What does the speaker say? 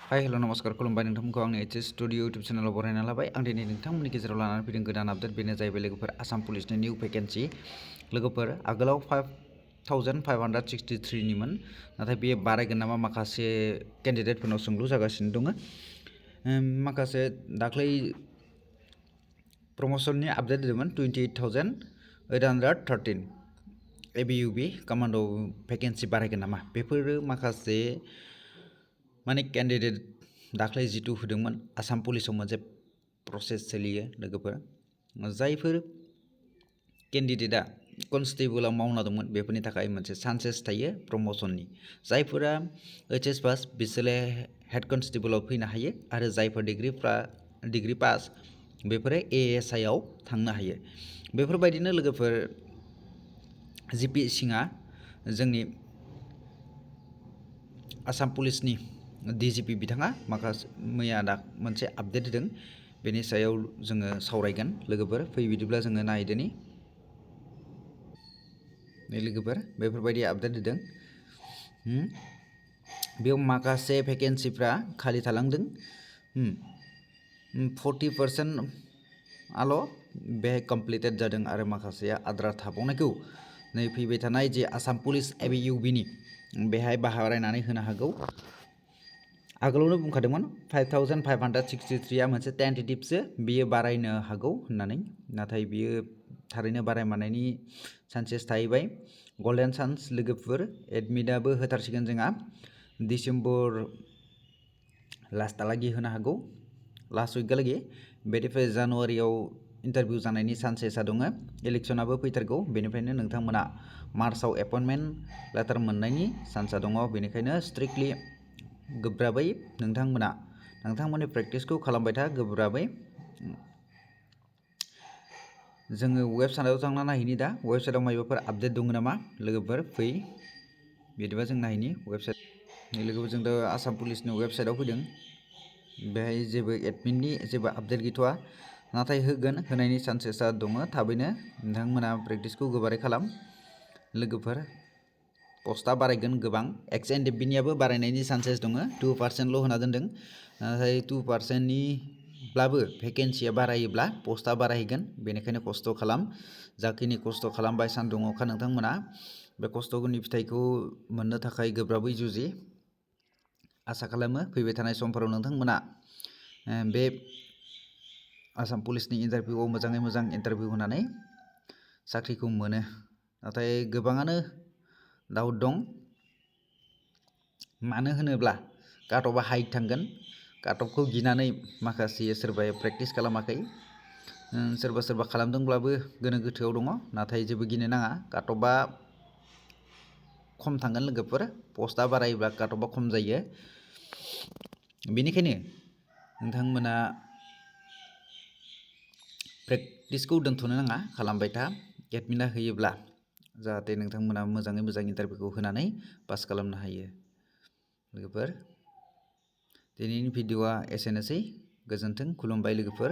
Hi hello' नमस्कार खुलुमबाय नोंथांमोनखौ आंनि एच एस स्टुडिअ इउटुब चेनेलाव बरायना लाबाय। आं दिनै नोंथांमोननि गेजेराव लानानै फैदों गोदान आपडेट। बेनो जाहैबाय लोगोफोर आसाम पुलिसनि निउ भेकेन्सि। लोगोफोर आगोलाव 5563 निमोन, नाथाय बेयो बारायगोन नामा माखासे केन्डिडेटफोरनाव सोंलु जागासिनो दङ। माखासे दाख्लै प्रमोशननि आपडेट होदोंमोन 28,813 ABUB कमान्ड' भेकेन्सि बारायगोन नामा, बेफोरो माखासे माने केन्डिडेट दाख्लै जितु होदोंमोन आसाम पुलिसाव मोनसे प्रसेस सोलियो लोगोफोर। जायफोर केन्डिडेटआ कनस्टेबलाव मावना दंमोन बेफोरनि थाखाय मोनसे चान्सेस थायो प्रमोशननि। जायफोरा HS पास बिसोरो हेड कनस्टेबलाव फैनो हायो, आरो जायफोर डिग्री पास बेफोरो ASI आव थांनो हायो। बेफोरबायदिनो लोगोफोर GPSC जोंनि आसाम पुलिसनि DGP बिथाङा माखासे मैया मोनसे आपडेट होदों। बेनि सायाव जोङो सावरायगोन लोगोफोर। फै बिदिब्ला जोङो नायदोनि लोगोफोर बेफोरबायदि आपडेट होदों। बेयाव माखासे भेकेन्सिफ्रा खालि थालांदों। 40% आल' बेहाय कमप्लिटेड जादों, आरो माखासेया आद्रा थाबावनायखौ नै फैबाय थानाय जे आसाम पुलिस ABUB नि बेहाय बारायनानै होनो हागौ। आगोलावनो बुंखादोंमोन 5563 मोनसे टेन्टेटिभसो, बियो बारायनो हागौ होननानै, नाथाय बियो थारैनो बारायमारनायनि चान्सेस थाहैबाय। गल्डेन चान्स लोगोफोर। एडमिटआबो होथारसिगोन जोंहा डिसेम्बर लास्टहालागै होनो हागौ, लास्ट उइकहालागै। बेनिफ्राय जानुवारियाव इन्टारभिउ जानायनि चान्सेसा दङ। इलेक्सनाबो फैथारगौ, बेनिफ्रायनो नोंथांमोना मार्चआव एपइन्टमेन्ट लेटार मोननायनि चान्सआ दङ। बेनिखायनो स्ट्रिक्टलि गोब्राबै नोंथांमोननि प्रेक्टिसखौ खालामबाय था गोब्राबै। जोङो वेबसाइटआव थांना नायहैनि दा वेबसाइटआव माबाफोर आपडेट दङ नामा लोगोफोर। फै बिदिबा जों नायहैनि वेबसाइट। लोगोफोर जों दा आसाम पुलिसनि वेबसाइटआव फैदों। बेहाय जेबो एडमिटनि जेबो आपडेट गैथ'वा, नाथाय होनायनि चान्सेसा दङ थाबैनो। नोंथांमोना प्रेक्टिसखौ गोबारै खालाम लोगोफोर। पस्टआ बारायगोन गोबां। XNDB-नियाबो बारायनायनि चान्सेस दङ। 2%ल' होना दोनदों, नाथाय 2%निब्लाबो भेकेन्सिया बारायोब्ला पस्टआ बारायगोन। बेनिखायनो खस्थ' खालाम। जाखिनि खस्थ' खालामबाय सान्दुं अखा नोंथांमोना बे खस्थ'नि फिथाइखौ मोननो थाखाय गोब्राबै जुजि। आसा खालामो फैबाय थानाय समफोराव नोंथांमोना बे आसाम पुलिसनि इन्टारभिउआव मोजाङै मोजां इन्टारभिउ होनानै साख्रिखौ मोनो। नाथाय गोबाङानो डाउट दं, मानो होनोब्ला काटअफआ हाइट थांगोन। काटअफखौ गिनानै माखासे सोरबाया प्रेक्टिस खालामाखै, सोरबा खालामदोंब्लाबो गोनो गोथोआव दङ। नाथाय जेबो गिनो नाङा, काटअफआ खम थांगोन लोगोफोर। पस्टआ बारायोब्ला काटअफआ खम जायो। बेनिखायनो नोंथांमोना प्रेक्टिसखौ दोनथ'नो नाङा, खालामबाय था। एडमिटआ होयोब्ला जाहाथे नोंथांमोना मोजाङै मोजां इन्टारभिउखौ होनानै पास खालामनो हायो लोगोफोर। दिनैनि भिडिअआ एसेनोसै। गोजोन्थों, खुलुमबाय लोगोफोर।